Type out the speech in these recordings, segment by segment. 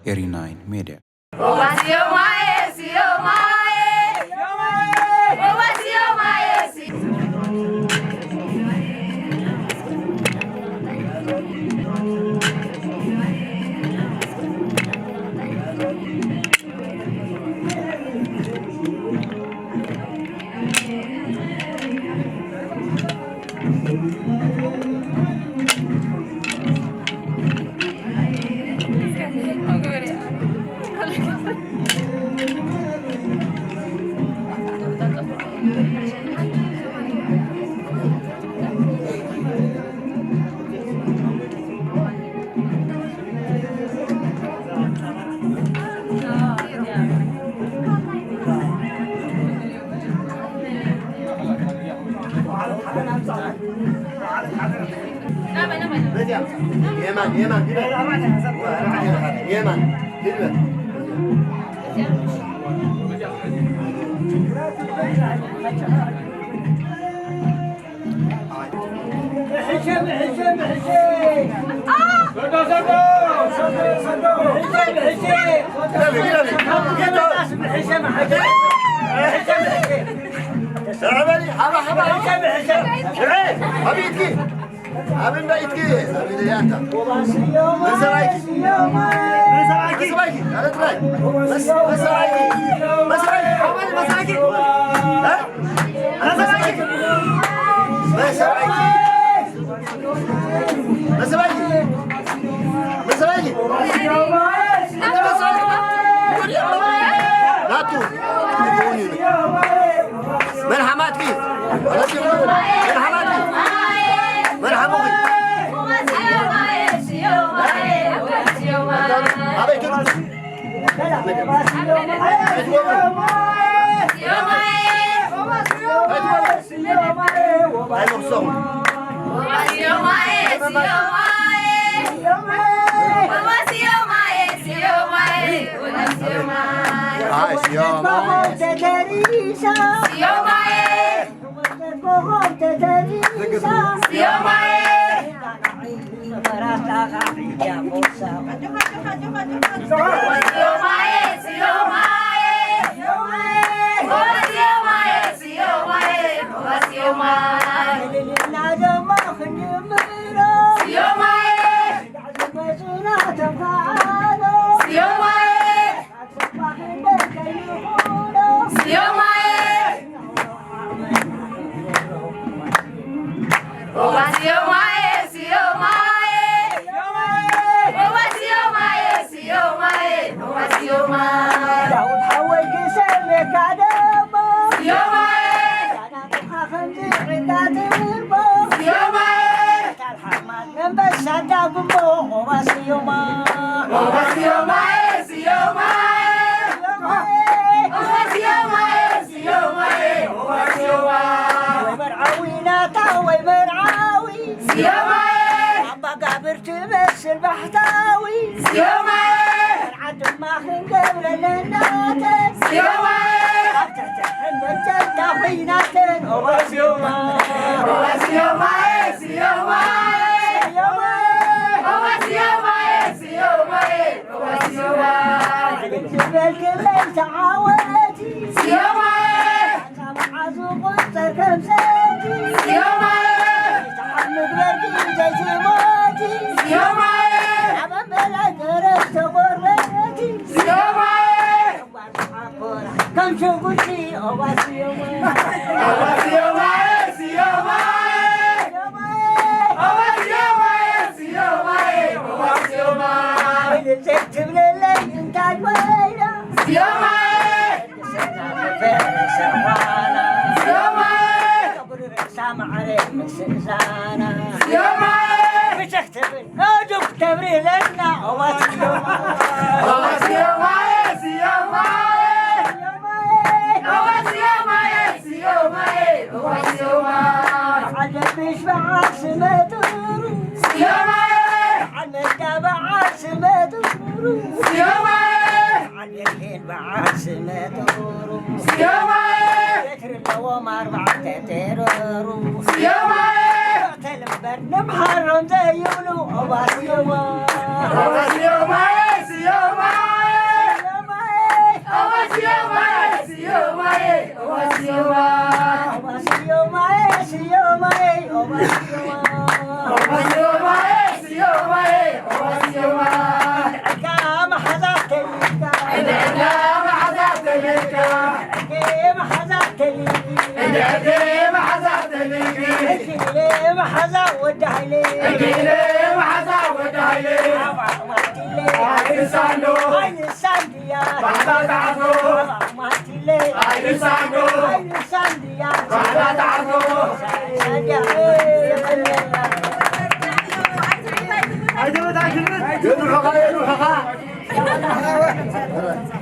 ኤሪ ናይን ሜድያ። የማን፣ የማን፣ የማን፣ ኣበይ ኢድኪ? ኣበይ ኢድኪ? ኣበይ ኢድኪ? ኣንታ። መን ሰብኣይኪ? መን ሰብኣይኪ? ኣረ ጥራይ። መስ-፣ መን ሰብኣይኪ? መን ሰብኣይኪ? ሓወይ፣ መን ሰብኣይኪ? እ? መን ሰብኣይኪ? መን ሰብኣይኪ? መን ሰብኣይኪ? መን ሰብኣይኪ? ኣንታ መን ሰብኣይኪ? ናቱ። መን ሓማትኪ? መን ሓማትኪ? መን ሓሙኺ? ኣበይ ትብሉ? ኣይትወብሩ። ኣይትወብሩ። ኣይትወብሩ። ወይ መርዓዊ ናታ ወይ መርዓዊ። ኣባጋብር ትመስል ባህታዊ። መርዓ ድማ ክንገብረለን ናተን። ኣብ ትሕቲ ሕምብርተን ዳኹይናተን። ኦባስዮማ። ስዮማ። ስዮማ። ስዮማ። ስዮማ። ትበል ክብረይ ተዓወቲ። ስዮማ። ካብ መዓዝ ቁጸር ከም ሰቲ። ስዮማ። ተሓምድ በርጊ ዘይትሞቲ። ስዮማ። ኣብ ኣምበላይ ገረብ ተጎርበቲ። ስዮማ። ከም ሽጉርቲ ኦባስዮማ። ኦባስዮማ። ስዮማ። ኦባስዮማ። ስዮማ። ኦባስዮማ። ትብለለይ እንታይ ኮይና። ስዮማ። መሓዛ ወዲ ሃይለ። እግለ መሓዛ ወዲ ሃይለ። ኣማማቲለ። ኣይንሳንዶ። ኣይንሳንድያ። ባህላ ተዓዞ። ኣማማቲለ። ኣይንሳንዶ። ኣይንሳንድያ። ባህላ ተዓዞ። ሳንድያ። የቐንየልና። የድርሑኻ፣ የድርሑኻ።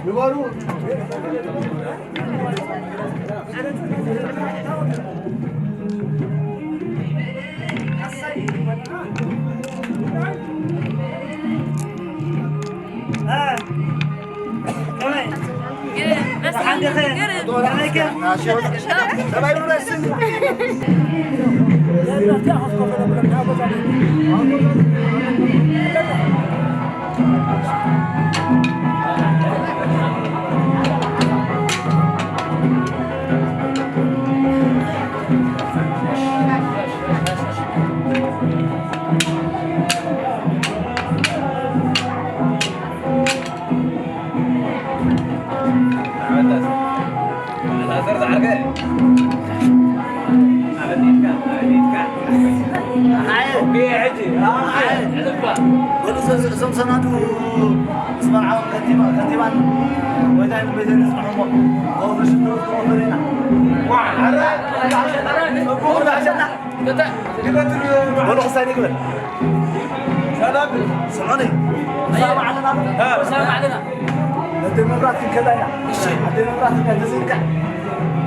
ንበሩ። ኣላዛር ዝዓርከ። ኣበዲትካ፣ ኣበዲትካ። ኣየ። ኦኬ፣ ሕጂ። ኣየ። ሕልባ። በሉ፣ እዞም፣ እዞም ሰናዱ ምስ መርዓውን ከንቲባ-፣ ከንቲባን ወይታይን ቤተን ዝፅንሑሞ። ኦ፣ ብሽቶ፣ ኦ፣ በሬና። ዋ፣ ኧረ፣ ኧረ፣ ኦ፣ ዳሸና። በሉ ክሳይ ንግበር። ሰላም። ስምዑኒ። ሰላም ኣለና። እ። ሰላም ኣለና። ኣደ መብራት ክንከዳ ኢና። እሺ። ኣደ መብራት እንዳ ተዘይካ።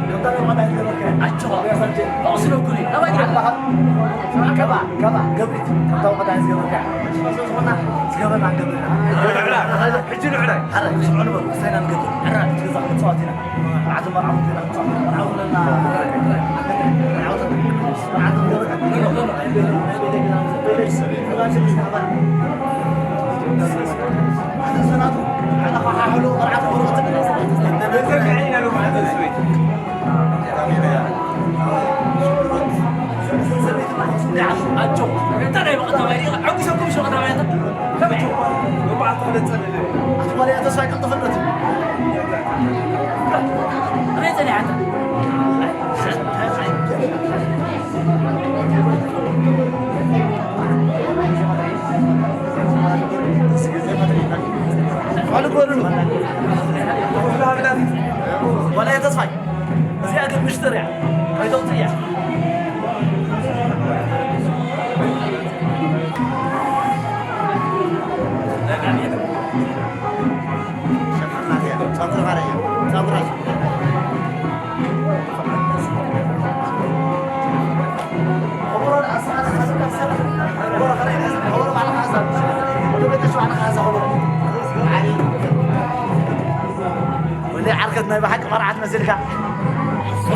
ከምታ ናይ ወዳጅ ገበርካ። ኣጆኻ። ያሳጀ። ተወስዶ ኩኒ። ኣባይ ገበርካ። ከባ፣ ከባ፣ ገብሪት። ከምታ ወዳጅ ገበርካ። ዝኾና ዝገበርና ገብርና። ሕጂ ንሕና። ሐረ፣ ስምዑኒ በሉ። ክሳይና ንገብር። ሐረ፣ ትገዛ ክትጻወት ኢና። ዋላ ተስፋይ እዚኣ ግን ምሽጥር እያ። ኣይተውፅእ እያ። ወደ ዓርከት ናይ ብሓቂ መርዓት መሲልካ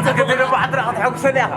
ተገደለ ባዕድራ ክትሐጉሰኒ ኢኻ።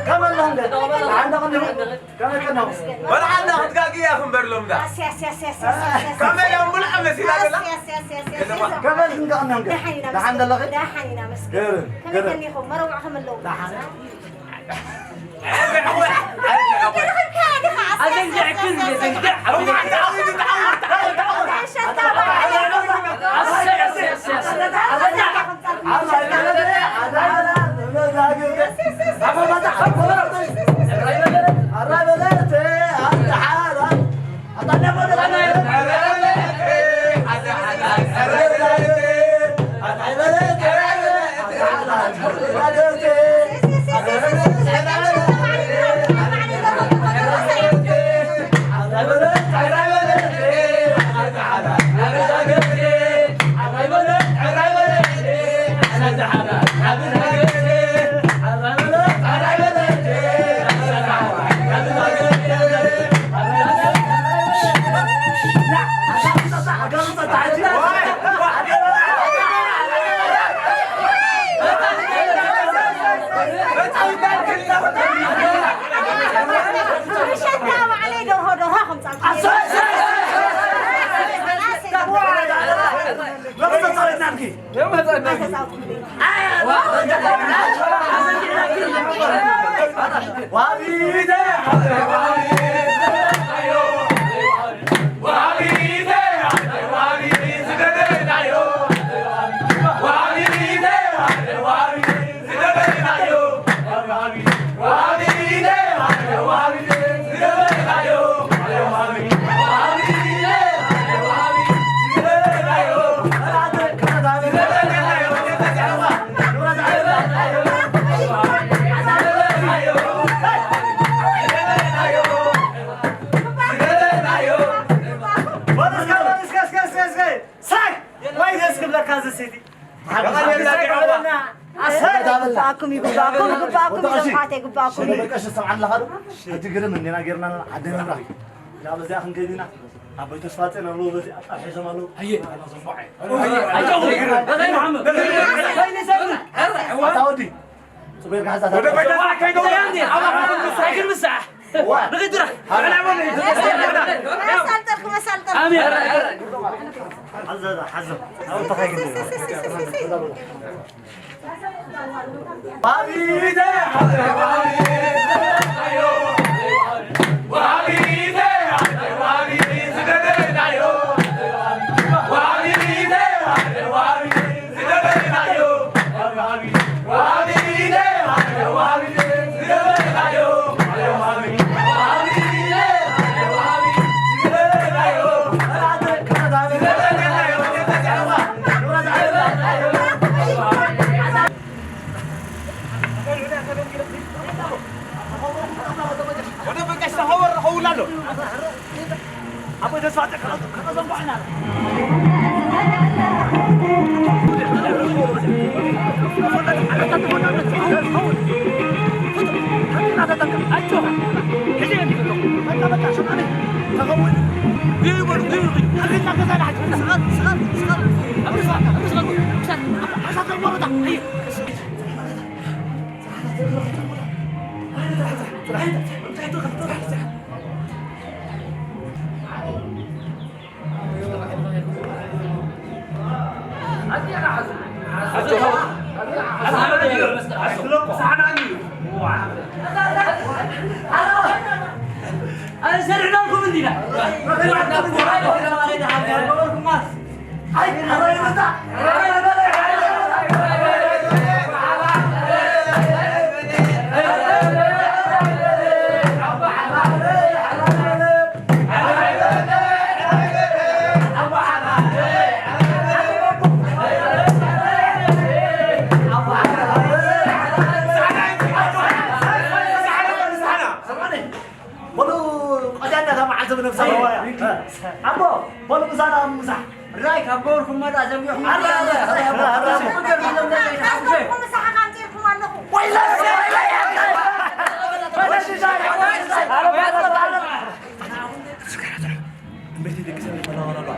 ከመይ ኣለኹም? ደሓን ዶ ቀኒኹም? ከመይ ቀኒኹም? ወላ ሓንዳ ክትጋጊ እያ ክንበር ሎም ዳ። ኣስ፣ ኣስ፣ ኣስ፣ ኣስ፣ ኣስ፣ ኣስ፣ ኣስ። ከመይ እዮም ብልዓ መሲላ ገላ? ኣስ፣ ኣስ፣ ኣስ፣ ኣስ፣ ኣስ፣ ኣስ። ከመይ ክንቀኒኹም? ደሓን ኢና ደሓን መስገን። ደለኺ? ደሓን ኢና መስገን። ገርም፣ ከመይ ገርም። ቀኒኹም? መረውዕ ከመለዉ? ደሓን። ኣዘንግዕክን ዘዘንግዕ ዓውዲ። ሳይ! ወይ ደስ ክብለካ እዚ ሲቲ። ኣሰይ! ይግባእኩም፣ ይግባእኩም፣ ይግባእኩም፣ እዞም ኣሕዋተይ፣ ይግባእኩም እዩ። በቃ እሺ፣ ሰምዓኒ ኣለኻ ዶ? ሕጂ ግርም እንዴና ጌርና ዓደይ ምብራኽ እዩ። ናብ እዚኣ ክንከይድ ኢና። ኣቦይ ተስፋጽዮን ኣለዉ፣ በዚኣ ኣጣሒሶም ኣለዉ። ኣየ። ኣታ ወዲ፣ ጽቡቕ ጌርካ ሓዛ። ወደ ቤተ ኣይክንምሳሕ። ንግድራ። መሳልጠልክ፣ መሳልጠልክ። ኣሜን። ሓዘ፣ ሓዘ። ወደ በቃ ተኸወር ኸውላሎ። ኣቦይ ተስፋ በሉ ቀዳና እታ መዓልቲ ብነብሳ። ኣቦ፣ በሉ ምሳና ምሳሕ። ራይ ካብ ገበርኩም መዳ ዘንቢኹም። ኣረ፣ ኣረ፣ ኣረ፣ ኣረ፣ ኣረ። ኣረ፣ ኣረ፣ ኣረ። እምበይተይ ደቂ ሰብ ይፈላወላ ኣለዋ።